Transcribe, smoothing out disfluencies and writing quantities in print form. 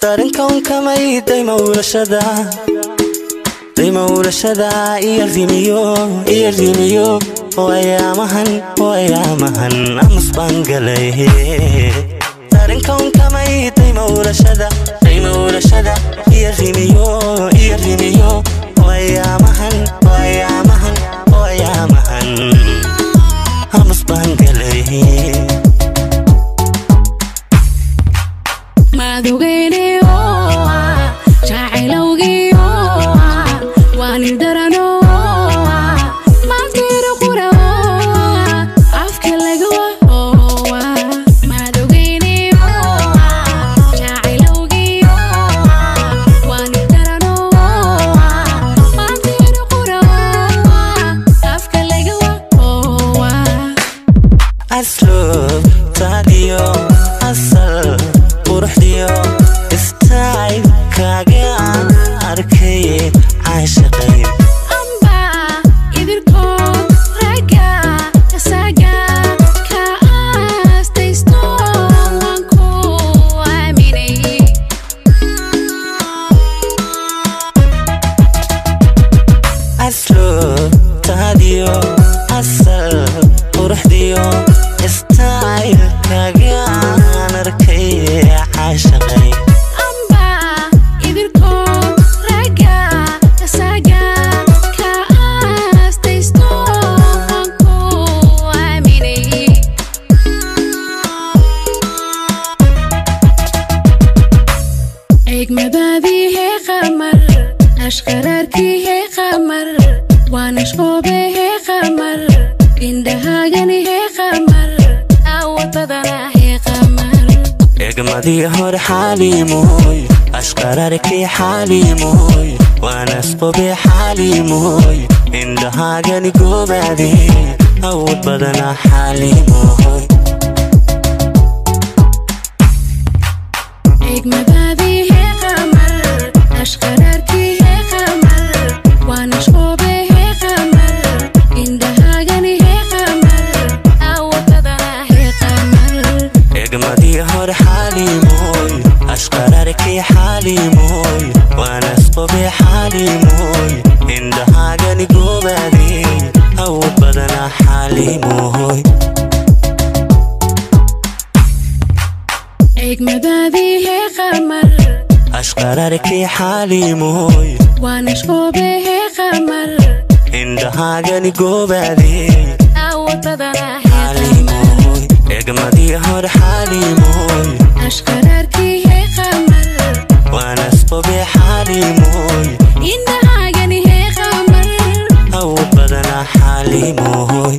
Dareenka dayma ulashada, dayma ulashada iyo rimiyo, iyo rimiyo. Wayaamahan, wayaamahan amus baan galay. Dareenka unkamay dayma ulashada, dayma ulashada iyo rimiyo, iyo rimiyo. Wayaamahan, wayaamahan, wayaamahan amus baan galay. Asluub taadiyo asal quruxdiyo istayl kaaga arkay caashaqay. Amba idirkood ragga isaga ka aastaysto, waan ku aaminay. Asluub taadiyo asal quruxdiyo istayl kaagaan arkay caashaqay. Amba idirkood ragga isaga ka aastaysto, waan ku aaminay. Eegmadaadii hee qamar, ashqaraarkii hee qamar, waan ishqoobe hee qamar, indhahaagani hee qamar, awadadana hee qamar. Egmadii hore xaaliimoy, ashqararkii xaaliimoy, waanasqobe xaaliimoy, indhahaagani goobaadey, awood badanaa xaaliimoy. Eegmadaadii hee qamar, ashqaraarkii hee qamar, waan ishqoobe hee qamar, indhahaagani hee qamar, awadadana hee qamar. Egmadii hore xaaliimoy, ashqararkii xaaliimoy, waanasqobe xaaliimoy, indhahaagani goobaadey, awood badanaa xaaliimoy. Eegmadaadii hee qamar, ashqararkii xaaliimoy, waan ishqoobe hee qamar, indhahaagani goobaadey, awadadana hee qamar. Xaaliimoy, egmadii hore xaaliimoy, ashqaraarkii hee qamar, waanasqobe xaaliimoy, indhahaagani hee qamar, awood badanaa xaaliimoy.